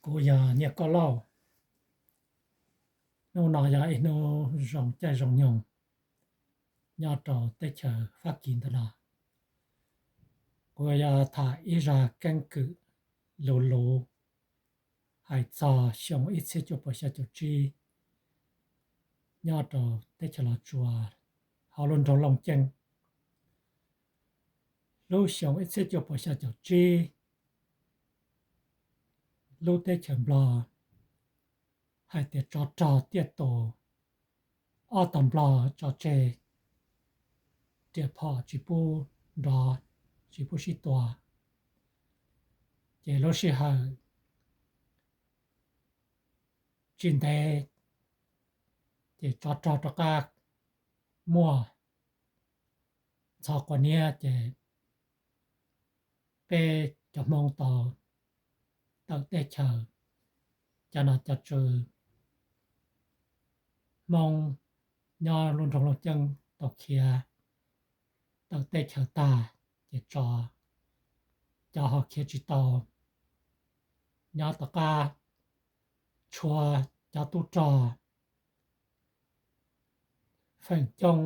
Kuv yog Nyiaj Koj Lauj. Hnub no yog ib hnub zoo caij zoo nyoog nyob rau teb chaws Fab Kis ntawm no. Kuv yuav tham ib zaj keeb kwm luv luv hais txog xyoo ib txhiab cuaj puas xya caum tsib nyob rau teb chaws Los Tsuas hauv lub nroog Looj Ceeb. Lub xyoo ib txhiab cuaj puas xya caum tsib, lub teb chaws Nplog hais tias tsov rog tiaj tus, ob tog Nplog tso tseg, riam phom tsis pub nrov, tsis pub sib tua. Ces lub sij hawm tsis ntev ces tsov rog rov qab muaj ntxhov quas niab, ces peb cov Hmoob tau tawm teb chaws, cov nom cov tswv Hmoob nyob lub nroog Looj Ceeb tau khiav tawm teb chaws tag, ces tso cov ho khiav tsis tau nyob tom qab, tshuav cov tub rog feem coob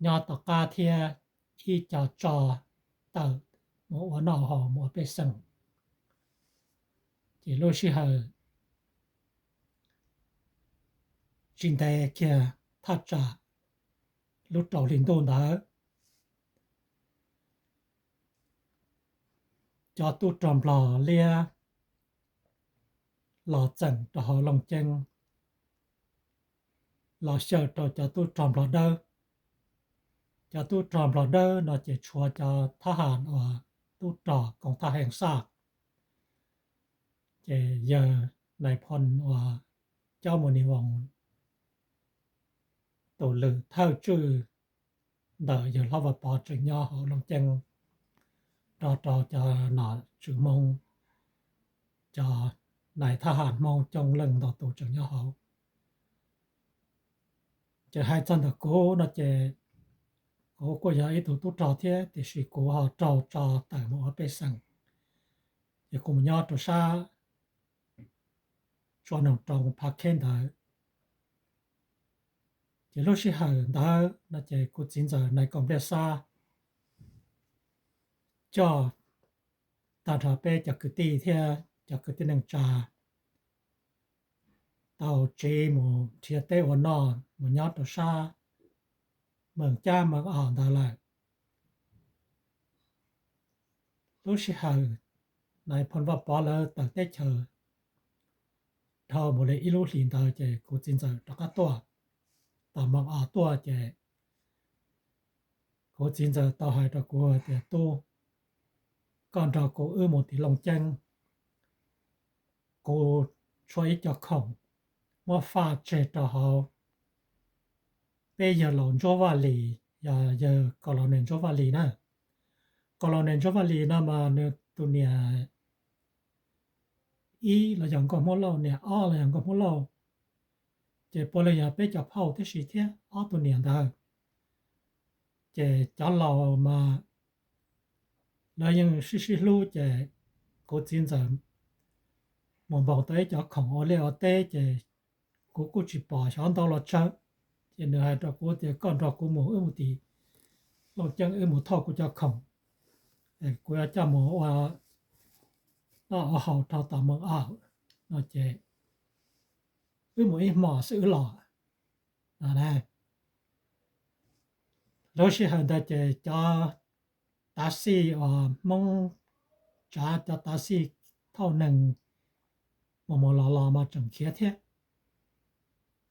nyob tom qab thiab ib co tso tawm mus ua noj haus mus ua pej xeem. Ces lub sij hawm tsis ntev kiag thaj tsam lub rau hli ntuj ntawd, cov tub rog Nplog liab los txeem rau hauv Looj Ceeb, los xyaw rau cov tub rog Nplog dawb. Cov tub rog Nplog dawb no ces tshuav cov thab ham uas tub rog koom thab heev xaj, ces yawg nais phoo uas Caub Mus Nis Voos tus lwm thawj tswj ntawm yawg Hlob Vaj Pov tseem nyob hauv Looj Ceeb, nrog rau cov nom tswv Hmoob, cov nais thab ham Hmoob coob leej ntau tus tseem nyob hauv. Ces hais txog ntawm kuv no ces kuv kuj yog ib tug tub rog thiab, tiam sis kuv ho raug tso tawm mus ua pej xeem, ces kuv mus nyob rau sab Tsua Noog Roo Phav Kheb ntawd. Ces lub sij hawm ntawd no ces kuv txiv ntxawm nais koom npliaj xab coj tag nrho peb cov kwv tij thiab cov kwv tij neej tsa tau tsiv mus nrhiav teb ua noj mus nyob rau sab Mees Cab Mees Aus ntawd lawm. Lub sij hawm nais phoo Vaj Pov lawv tawm teb chaws dhau mus li ib lub hlis ntawd ces kuv txiv ntxawm rov qab tuaj, tom Mees Aus tuaj ces kuv txiv ntxawm tau hais rau kuv tias, Tub, koj nrog kuv wb mus tim Looj Ceeb. Kuv tshuav ib co khoom muab faj tseg rau hauv peb yawg laus Ntsuab Vaj Lis, yog yawg Kaus Laus Nees Ntsuab Vaj Lis na. Kaus Laus Nees Ntsuab Vaj Lis no mas nws tus niam ib los yog Nkauj Hmoob Lauj, niam ob los yog Nkauj Hmoob Lauj, ces puav leej yog peb cov phauj tib si thiab ob tug niam ntawd. Ces cov laus mas lawv yeej sib sib hlub, ces kuv txiv ntxawm mus npog tau ib co khoom ua liaj ua teb ces kuv kuj tsis pom xyov ntau los tsawg. Ces nws hais rau kuv tias, Koj nrog kuv mus, wb mus tim Looj Ceeb, wb mus thauj kuv cov khoom, kuv yuav coj mus ua noj ua haus rau tom Mees Aus no ces wb mus ib hmos xwb wb los. Lub sij hawm ntawd ces cov tav xij uas Hmoob tsav, cov tav xij thauj neeg mus mus los los mas tseem khiav thiab.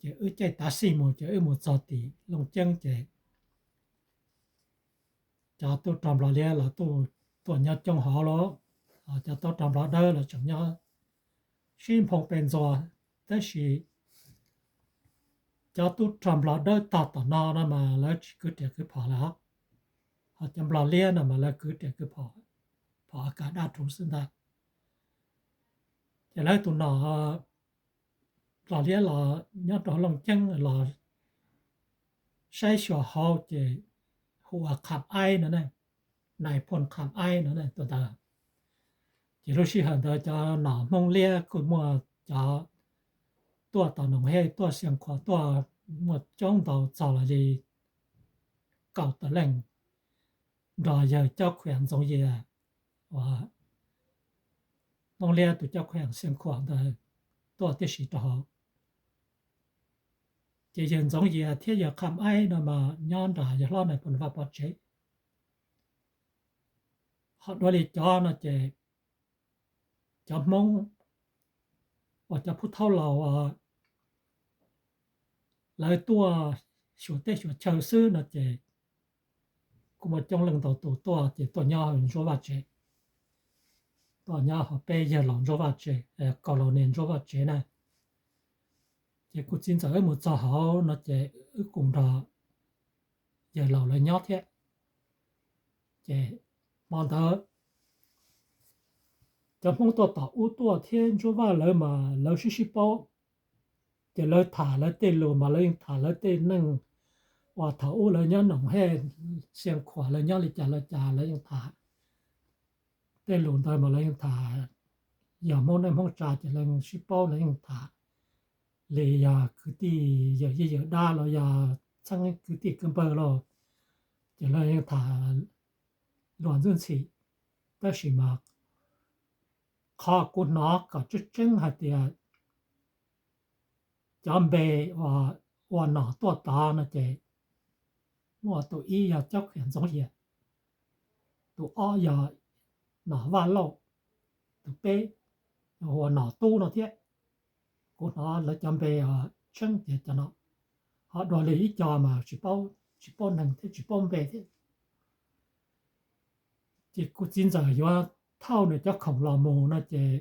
Ces wb caij tav xij mus ces wb mus txog tim Looj Ceeb ces cov tub rog Nplog liab los tuaj nyob coob hauv lawm. Cov tub rog Nplog dawb los tseem nyob sib nphoo pes ntxuas, tab sis cov tub rog Nplog dawb tog tom no no mas lawv tsis kwv riam kwv phom lawm. Ho cov Nplog liab no mas lawv kwv riam kwv phom, phom a kas dab rhuv xwb ntag. Ces lawv tus nom Nplog liab los nyob rau Looj Ceeb los saib xyuas hauv ces hu ua Kham Aib no ne, nais phoo Kham Aib no ne tus ntawd. Ces lub sij hawm ntawd cov nom Hmoob Liab kuj muaj cov tuaj tom Noom Hej, tuaj Xia Khuam, tuaj muaj coob ntau txog los li kaum tawm leej nrog yawg Cob Khuam Ntxoov Yias uas Hmoob Liab tus Cob Khuam Xia Khuam ntawd tuaj tib si rau hauv. Ces yawg Ntxoov Yias thiab yawg Kham Aib no mas nyob nram yawg hlob Nais Phoo Vaj pov tsev. Ho dua li cov no ces cov Hmoob uas cov phuv thaub laus lawv tuaj xyuas teb xyuas chaw xwb no ces kuj muaj coob leej ntau tus tuaj ces tuaj nyob Ntsuab Vaj tsev, tuaj nyob hauv peb yawg laus Ntsuab Vaj tsev, kaus laus niag Ntsuab Vaj tsev na. Ces kuv txiv ntxawm wb mus txog hauv no ces wb kuj nrog yawg laus lawv nyob thiab. Ces hmo ntawd cov Hmoob tuaj tom ub tuaj thiab Ntsuab Vaj lawv mas lawv sib sib paub, ces lawv tham lawv tej lus mas lawv yeej tham lawv tej neej uas thaum ub lawv nyob Noom Hej, Xia Khuam lawv nyob li cas li cas lawv yeej tham tej lus ntawd mas lawv yeej tham. Yog Hmoob neej Hmoob tsa ces lawv sib paub lawv yeej tham li yog kwv tij yawm yij yawm dab los yog txheeb kwv tij kwv npawg los ces lawv yeej tham luag ntxwb ntxhi. Tab sis mas qhov kuv hnov kom tseeb tseeb hais tias cov npe uas ua nom tuaj tod no ces muaj tus ib yog Cob Khuam Ntxoov Yias, tus ob yog nom Vaj Lauj, tus peb ua nom Tub no thiab. Kuv hnov lawv cov npe tseeb tias cov no, ho dua li ib co mas tsis paub, tsis paub neeg thiab tsis paub npe thiab. Ces kuv txiv ntxawm yuav thauj nws cov khoom los mus no ces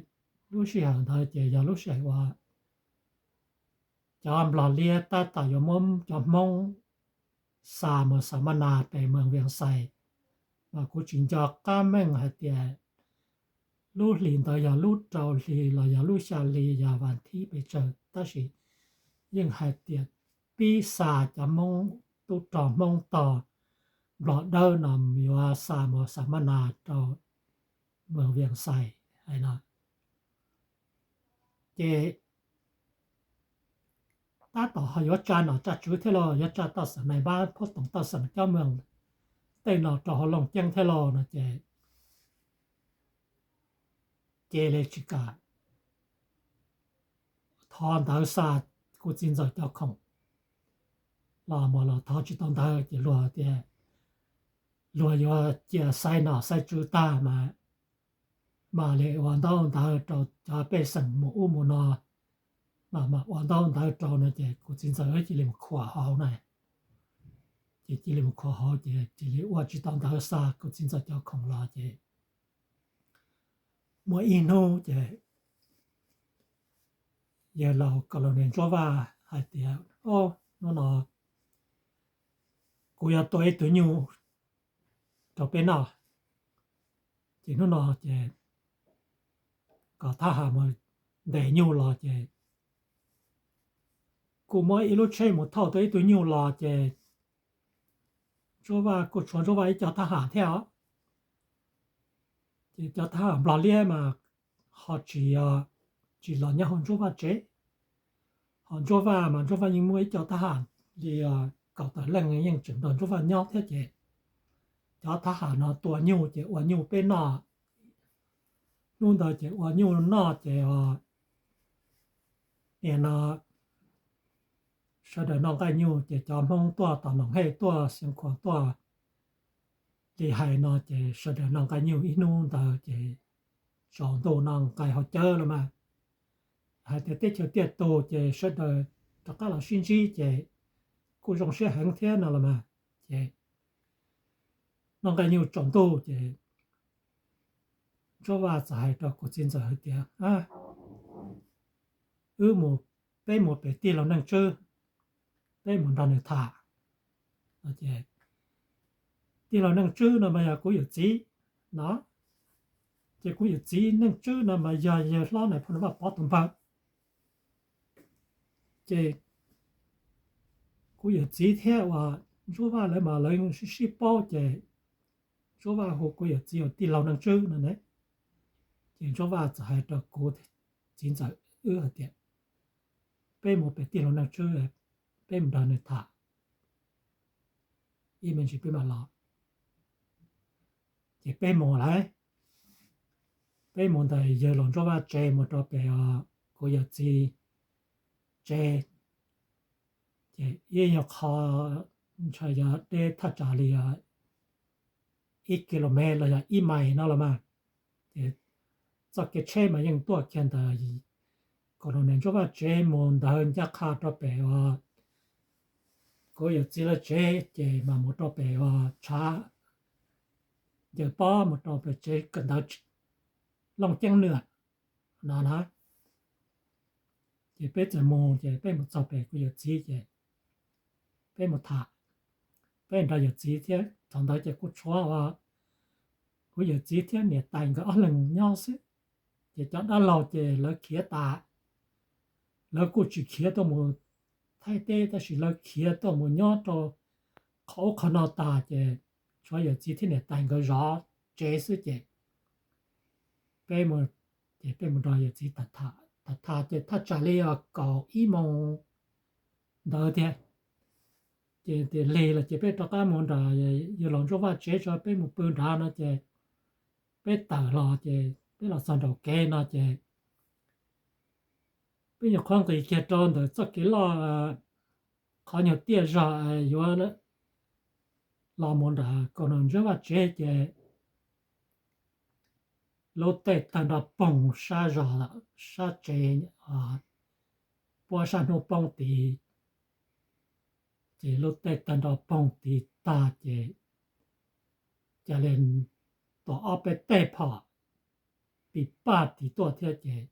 lub sij hawm ntawd ces yog lub sij hawm uas cov Nplog Liab tab tom yuav muab cov Hmoob xa mus xam ma nas pem Moos Vias Xais, mas kuv tsis nco qab meej hais tias lub hlis ntawd yog lub rau hli los yog lub xya hli yog vas thib pes tsawg, tab sis yeej hais tias pib xa cov Hmoob tub rog Hmoob tog Nplog Dawb no yuav xa mus xam ma nas rau Moos Vias Xais hais no. Ces tab tom ho yuav tsa nom tsa tswv thiab los yuav tsa toj xeem nais npab phuab toom toj xeem coj moos tej no rau hauv Looj Ceeb thiab los no ces cia li tsis kam thov ntawv xa kuv txiv ntxawm cov khoom los mus los thov tsis tau ntawv ces luag tias luag yuav cia xaiv nom xaiv tswv tag mas mam li ua ntaub ntawv rau cov pej xeem mus ub mus no, mas mam ua ntaub ntawv rau no ces kuv txiv ntxawm cia li mus khuam hauv na. Ces cia li mus khuam hauv ces cia li ua tsis tau ntawv xa kuv txiv ntxawm cov khoom los ces muaj ib hnub ces yawg laus Kaus Laus Niag Ntsuab Vaj hais tias, Au, hnub no kuv yuav tua ib tug nyuj rau peb noj. Ces hnub no ces kom thab ham mus ntes nyuj los ces kuj muab ib lub tsheb mus thauj tau ib tug nyuj los ces Ntsuab Vaj kuj tshuav Ntsuab Vaj ib co thab ham thiab os. Ces cov thab ham Nplog Liab mas ho tsis, tsis los nyob hauv Ntsuab Vaj tsev. Ho Ntsuab Vaj mas Ntsuab Vaj yeej muaj ib co thab ham li kaum tawm leej yeej tseem nrog Ntsuab Vaj nyob thiab ces cov thab ham no tua nyuj ces ua nyuj peb noj. Hnub ntawd ces ua nyuj noj ces nim no sawv daws noj nqaij nyuj ces cov Hmoob tuaj tom Noom Hej tuaj Xeev Khuam tuaj li hais no ces sawv daws noj nqaij nyuj ib hnub ntawd ces tsaus ntuj noj nqaij haus cawv los mas. Hais tias teb chaws tiaj tus ces sawv daws rov qab los sib ntsib ces kuj zoo siab heev thiab no los mas. Ces noj nqaij nyuj tsaus ntuj ces Ntsuab Vaj txawm hais rau kuv txiv ntxawm hais tias, Wb mus, peb mus pem tij laug Neej Tswb, peb mus nrog nws tham. Tij laug Neej Tswb no mas yog kuv yawm txiv no, ces kuv yawm txiv Neej Tswb no mas yog yawg hlob Nais Phoo Vaj Pov tus npawg. Ces kuv yawm txiv thiab uas Ntsuab Vaj lawv mas lawv sib sib paub ces Ntsuab Vaj hu kuv yawm txiv ua tij laug Neej Tswb no ne. Ces Ntsuab Vaj txawm hais rau kuv txiv ntxawm wb hais tias, peb mus pem tij laug Neej Tswb, peb mus nrog nws tham ib me ntsis peb mam los. Ces peb mus lawm, peb mus ntawm yawg laus Ntsuab Vaj tsev mus rau pem kuv yawm txiv tsev, ces ib nyuag qho ntshe yog deb thaj tsam li ib kilomev los yog ib mais no los mas. Ces txoj kev tsheb mas yeej tuaj kiag ntawm Colonel Ntsuab Vaj tsev mus ntawd ncaj qha rau pem uas kuv yawm txiv lawv tsev, ces mas mus rau pem uas tshav ncaws pob mus rau pem tsev kawm ntawv Looj Ceeb Nwam no na. Ces peb txawm mus, ces peb mus txog pem kuv yawm txiv ces peb mus tham, peb nrog yawm txiv thiab. Thaum ntawd ces kuj tshuav uas kuv yawm txiv thiab niam tais nkawd ob leeg nyob xwb. Ces cov dab laug ces lawv khiav tas, lawv kuj tsis khiav tuaj mus Thaib teb, tab sis lawv khiav tuaj mus nyob rau qhov ub qhov no tas, ces tshuav yawm txiv thiab niam tais nkawd zov tsev xwb. Ces peb mus, ces peb mus nrog yawm txiv tham tham, ces thaj tsam li kaum ib moos ntawd tiag. Ces tias lig los ces peb rov qab mus nram yawg laus Ntsuab Vaj tsev tso, peb mus pw nrad no ces peb tawm los ces peb los txog nraum kev no ces peb nyuam qhuav nqis kiag rau ntawm txoj kev loj, qhov nyuag tiaj zog yuav los mus nram Colonel Ntsuab Vaj tsev ces lub tej tawg nroj poog sab zog, sab tsev, puab sab hnub poob tid. Ces lub tej tawg nroj poog tid tag ces cia li tuam ob peb teg phom pim paj tid tuaj thiab ces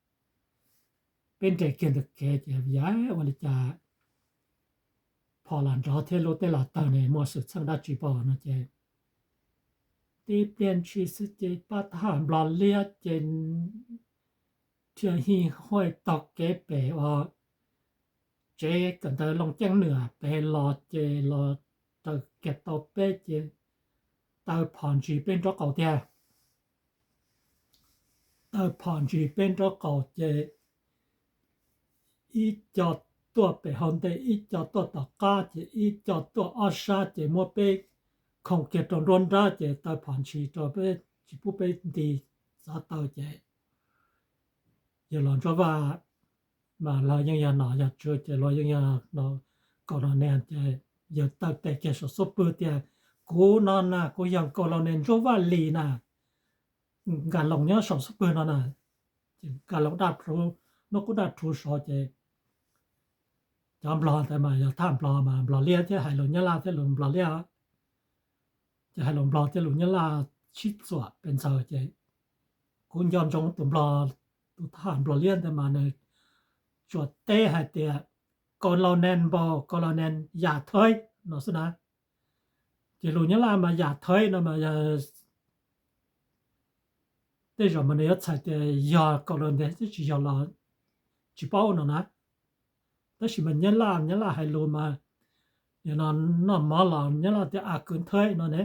peb nres kiag ntawm kev ces yog ua li cas phom los nrov thiab lub teb los tawg ne, muaj xwm txheej dab tsi pom no ces tib pliag ntshis xwb ces pab thab ham Nplog liab ces dhia hij huaj taug kev pem uas tsev kawm ntawv Looj Ceeb Nwam pem los ces los raws kiag tau peb ces taw phom ntsis peb nraub qaum tiag. Taw phom ntsis peb nraub qaum ces ib co tuaj pem hauv ntej, ib co tuaj tom qab, ces ib co tuaj ob sab ces muab peb khoom kiag rau nruab nrab ces taw phom ntsis rau peb tsis pub peb nti xov taw ces yawg laus Ntsuab Vaj mas luag yeej yog nom yog tswv ces luag yeej yog kaus los ne ces yawg taw tes kiag saum xub pwg tias, kuv no na kuv yog kaus los ne Ntsuab Vaj Lis na, Nkaj Loos nyob saum xub pwg no na. Ces Nkaj Loos daj rhuv, hnub qub daj rhuv saud ces cov Nplog ntawd mas yog thaj Nplog mas Nplog liab thiab hais lus Nyab Laj thiab lus Nplog liab, ces hais lus Nplog thiab lus Nyab Laj sib txuam pes ntxaws ces kuv nco ntsoov tus Nplog, tus thab ham Nplog liab ntawd mas nws tsuas teb hais tias kaus los ne npau, kaus los ne yam thawb no xwb na. Ces lus Nyab Laj mas yam thawb no mas yog tej zaum mas nws yuav txhais tias yog kaus los ne twb tsis yog los tsis paub no na. Tab sis mas Nyab Laj, Nyab Laj hais lus mas yog no noj mov los Nyab Laj tias a kwv thawb no ne.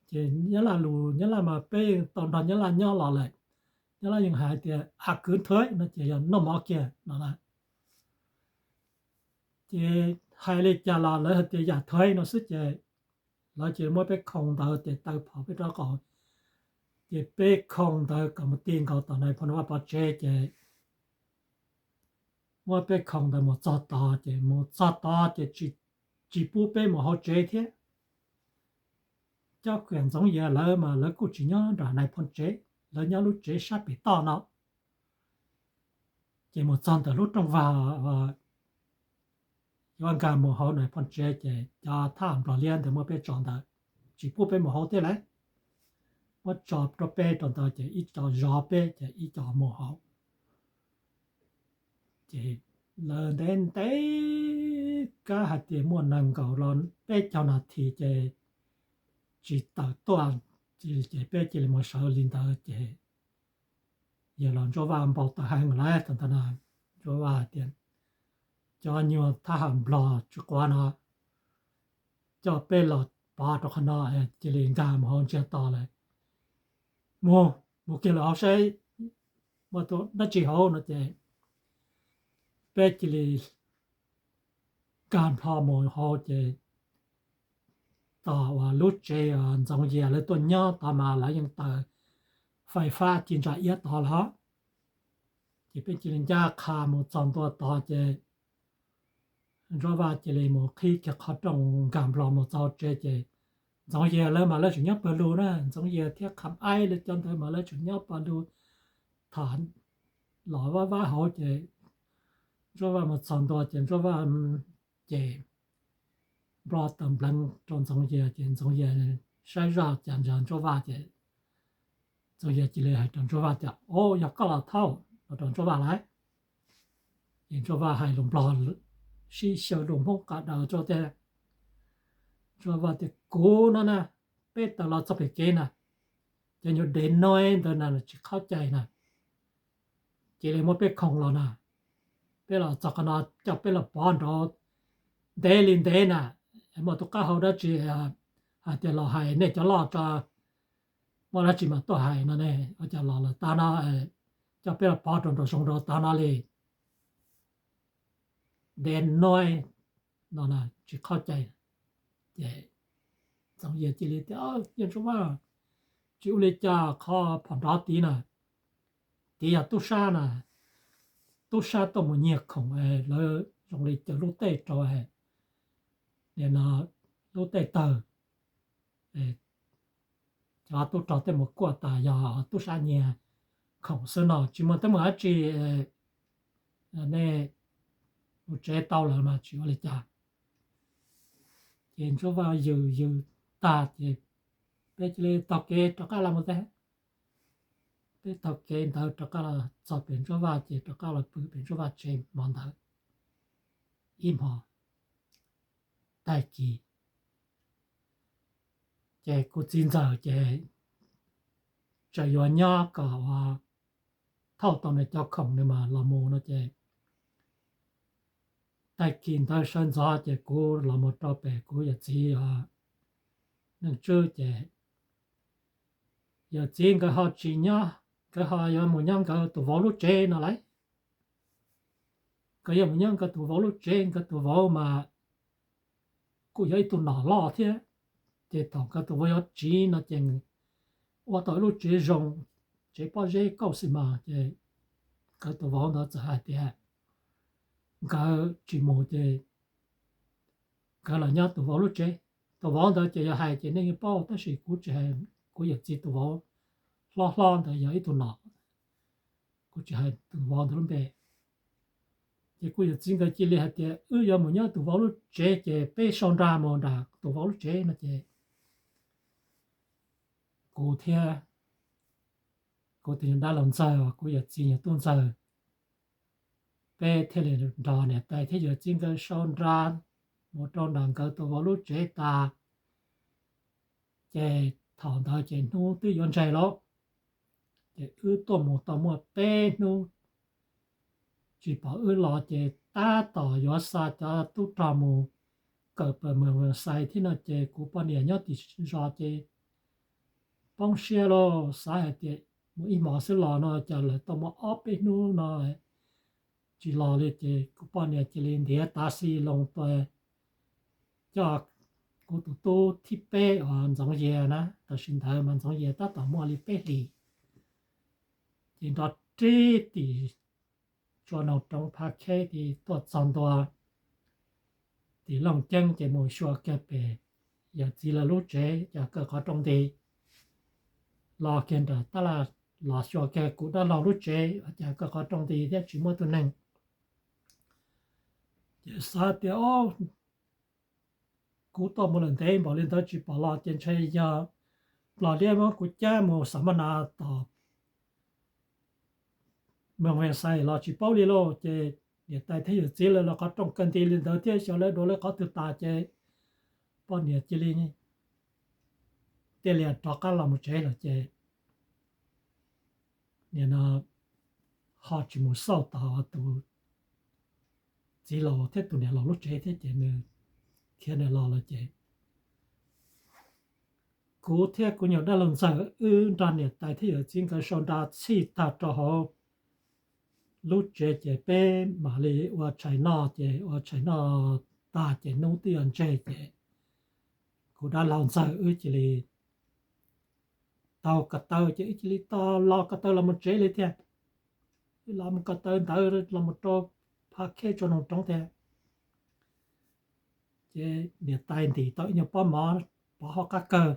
Ces Nyab Laj lus Nyab Laj mas peb tau nrog Nyab Laj nyob los lawm, Nyab Laj yeej hais tias a kwv thawb no ces yog noj mov kiag no na. Ces hais li cas los lawv hais tias yam thawb no xwb ces lawv cia li muab peb khoom ntawd ces taw phom peb rab qaum, ces peb khoom ntawd kom mus ti nkaus tom nais phoo Vaj pov tsev ces muab peb khoom ntawd mus txog tod ces mus txog tod ces tsis pub peb mus hauv tsev thiab. Cov kiam ntxoov yias lawv mas lawv kuj tsis nyob nram nais phoo tsev, lawv nyob lub tsev sab pem toj no. Ces mus txog ntawm lub rooj vag yuav nkag mus hauv nais phoo tsev ces cov thab ham Nplog liab ntawd muab peb tso ntawd, tsis pub peb mus hauv thiab lauj. Muab tso rau peb rau ntawd ces ib co zov peb ces ib co mus hauv. Ces lawv ntev ntev kab hais tias muaj nees nkaum los peb caug nas this ces tsis tawm tuaj, ces peb cia li mus sawv li ntawd ces yawg laus Ntsuab Vaj npau taws heev lawm thaum ntawd na. Ntsuab Vaj hais tias cov nyuag thab ham Nplog tsw quav no coj peb los pov rau qhov no, cia li nkag mus hauv ntsiag to lawm. Mus, mus kiag lawm hauv saib muaj dab tsi hauv no ces peb cia li nkag nplho mus hauv ces tom uas lub tsev uas Ntxoov Yias lawv tuaj nyob tod mas lawv yeej taws fais fab ci ntsa iab tod lawm. Ces peb cia li ncaj qha mus txog ntua tod ces Ntsuab Vaj cia li mus qhib kiag qhov rooj nkag nplho mus txog hauv tsev ces Ntxoov Yias lawv mas lawv tseem nyob pawg lug na, Ntxoov Yias thiab Kham Aib lawv cov ntawd mas lawv tseem nyob pawg lug tham los vab vab hauv ces Ntsuab Vaj mus txog ntua ces Ntsuab Vaj ces nplo taws npleev rau Ntxoov Yias ces Ntxoov Yias saib zaj cas ntsia Ntsuab Vaj ces Ntxoov Yias cia li hais rau Ntsuab Vaj tias, Au, yog koj los thauj, no rau Ntsuab Vaj lawm. Ces Ntsuab Vaj hais lus Nplog sib xyaw lus Hmoob qas daws rau tias, Ntsuab Vaj tias, Kuv no na, peb taws los txog pem kev na, cov nyuag dev noi ntawd na tsis qhov cai na, cia li muab peb khoom los na, peb los txog qhov no coj peb los pov nraud ntev li ntev na, muaj tus qab hau dab tsi hais tias los hais nej cov loj tso, muaj dab tsi mas tuaj hais no ne, ua cas los lawm tag no, coj peb los pov rau nraum zoov nraud tag no li, dev noi no na tsis qhov cai. Ces Ntxoov Yias cia li tias, Yawg Ntsuab Vaj, tsis ua li cas, qhov phom nrov tid na, tid yog tub sab na, tub sab tuaj mus nyiag khoom, lawv zoo li caws lub tej rau, nim no lub tej tawg, cov tub rog tej mus kuaj tas yog tub sab nyiag khoom xwb no, tsis muaj teeb meem dab tsi, nej mus tsev tau lawm mas tsis ua li cas. Ces Ntsuab Vaj yws yws tag ces peb cia li taug kev rov qab los mus teb. Peb taug kev ntawd rov qab los txog pem Ntsuab Vaj ces rov qab los pw pem Ntsuab Vaj tsev hmo ntawd ib hmo. Tag kis ces kuv txiv ntxawm ces tseem yuav nyob kom ua thauj tau nws cov khoom nws mam los mus no ces tag kis ntawd sawv ntxov ces kuv los mus rau pem kuv yawm txiv Neej Tswb ces yawm txiv nkawd ho tsis nyob, nkawd ho yuav mus nyob nkawd tus vauv lub tsev no lauj. Nkawd yuav mus nyob nkawd tus vauv lub tsev, nkawd tus vauv mas kuj yog ib tug nom loj thiab. Ces thaum nkawd tus vauv yuav tsiv no ces ua tau ib lub tsev zoo, tsev pob zeb kauj xi mas ces nkawd tus vauv ntawd txawm hais tias nkawd tsis mus ces nkawd los nyob tus vauv lub tsev. Tus vauv ntawd ces yog hais ces nej yeej paub tab sis kuv tsis hais, kuv yawm txiv tus vauv hlob hlob ntawd yog ib tug nom, kuv tsis hais tus vauv ntawd lub npe. Ces kuv yawm txiv nkawd cia li hais tias wb yuav mus nyob tus vauv lub tsev ces peb sau nra mus nram tus vauv lub tsev no ces kuv thiab kuv tus nyuag dab laug ntxawg, kuv yawm txiv nyuag tub ntxawg, peb thiaj li nrog niam tais thiab yawm txiv nkawd sau nra mus rau nram nkawd tus vauv lub tsev tas. Ces thaum ntawd ces hnub twb yuav ntseg lawm, ces wb tuaj mus tau muaj peb hnub tsis pom wb los ces tab tom yuav xa cov tub rog mus kawm pawg Moos Vees Xais thiab no ces kuv poj niam nyob tim zos ces poob siab lauj, xav hais tias mus ib hmos xwb los no cas lawv tau muaj ob peb hnub no tsis los li ces kuv poj niam cia li ntiav tav xi loo tuaj coj kuv tus tub thib peb uas Ntxoov Yias na, tam sim ntawd mas Ntxoov Yias tab tom muaj li peb hlis, ces nrov rib tim tsua noog roob Phab Kheb ces tuaj txog ntua tim Looj Ceeb ces mus xyuas kiag pem yawm txiv lawv lub tsev, cas kaw qhov rooj nti. Los kiag nram tab laj los xyuas kiag kuv dab laug lub tsev, cas kaw qhov rooj nti thiab tsis muaj tus neeg. Ces xav tias, o, kuv tuaj mus lawm ntev npaum li ntawd tsis pom los ces ntshe yog Nplog liab muab kuv cab mus xam maj nas tom Moos Vees Xais los tsis paub li lauj. Ces niam tais thiab yawm txiv lawv los qhov rooj kaw nti li ntawd thiab xyov lawv dua lawv qhov twg tas ces poj niam cia li thiaj li rov qab los mus tsev lawm ces nim no ho tsis mus xauj tau tus txiv laus thiab tus niam laus lub tsev thiab ces nws khiav nws los lawm ces kuv thiab kuv nyuag dab laug ntxawg wb nrog niam tais thiab yawm txiv nkawd sau nra txhij tag rau hauv lub tsev ces peb mam li ua tshais noj, ces ua tshais noj tag ces hnub twb yuav ntseg ces kuv dab laug ntxawg wb cia li taug ko taw ces wb cia li los ko taw los mus tsev li thiab. Los mus ko taw ntawd los mus rau Phav Khej Tsua Noog Roob thiab. Ces niam tais ntim tau ib nyuag pob mov pov hauv qab kawg,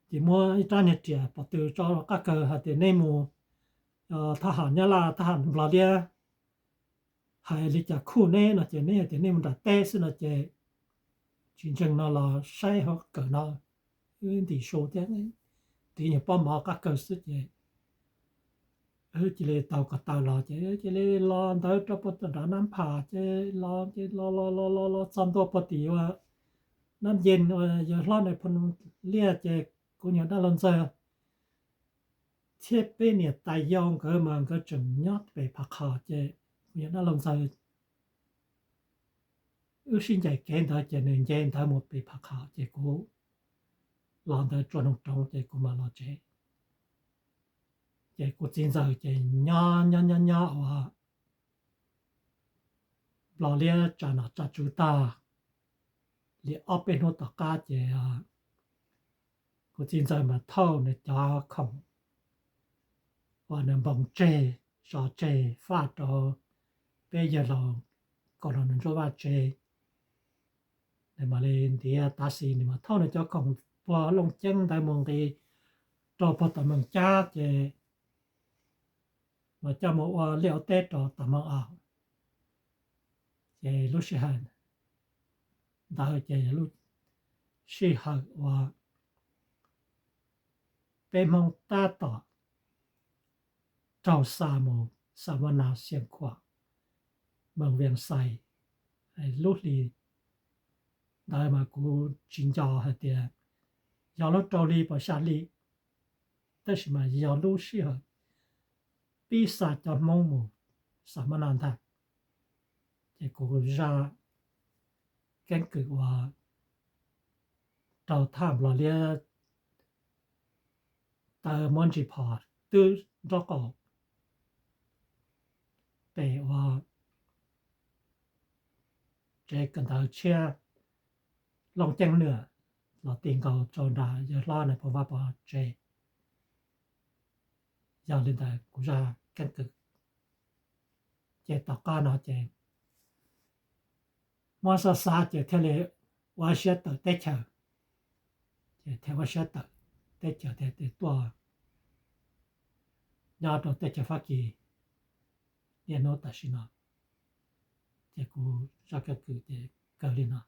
ces muab ib rab niag riam pov tw tso qab kawg hais tias nej mus, thaj ham Nyab Laj thaj ham Nplog Liab hais li cas khuj neb no ces neb hais tias nej mus nram teb xwb no ces tsis ntseeg no los saib hauv kawm no, wb ntim su thiab, ntim nyuag pob mov qab kawg xwb ces wb cia li taug ko taw los ces cia li los ntawd rau puag tom nrad Nab Pham ces los ces los los los los los txog ntua puag tim uas Nab Yees uas yawg hlob Nais Phoo Liaj ces kuv nyuag dab laug ntxawg thiab peb niam tais yau nkawd mas nkawd tseem nyob pem Phav Qhos ces kuv nyuag dab laug ntxawg wb sib ncaim kev ntawd ces nws nce ntawd mus pem Phav Qhos ces kuv los ntawd Tsua Noog Roob ces kuv mam los tsev. Ces kuv txiv ntxawg ces nyob nyob nyob nyob ua Nplog Liab tsa nom tsa tswv tag li ob peb hnub tom qab ces kuv txiv ntxawg mas thauj nws cov khoom uas nws npoo tseg, so tseg faj rau peb yawg laus kaus hlau nws ntsuab vaj tsev. Nws mam li ntiav tav xis nws mam thauj nws cov khoom puag Looj Ceeb ntawd mus nqis rau puag tom Moos Cab ces mas coj mus ua liaj ua teb rau tom Moos Aus. Ces lub sij hawm ntawd ces yog lub sij hawm uas peb Hmoob tab tom raug xa mus xa muaj nas xiam khuam Moos Vias Xais. Lub hli ntawd mas kuv tsis nco hais tias yog lub rau hli pos xya hli, tab sis mas yog lub sij hawm pib xa cov Hmoob mus xa muaj nas ntag. Ces kuv zaj keeb kwm uas raug thaj Nplog Liab taw muab ntsis phom twb nraub qaum pem uas tsev kawm ntawv tshiab Looj Ceeb Nwam los ti nkaus rau nram yawg hlob Nais Phoo Vaj Pov tsev. Yog li ntawd kuv zaj keeb kwm ces tom qab no ces muab xav xav ces thiaj li ua siab tawm teb chaws, ces thiaj ua siab tawm teb chaws thiaj tuaj nyob rau teb chaws Fab Kis niaj hnub tam sim no. Ces kuv zaj keeb kwm ces kawg li no.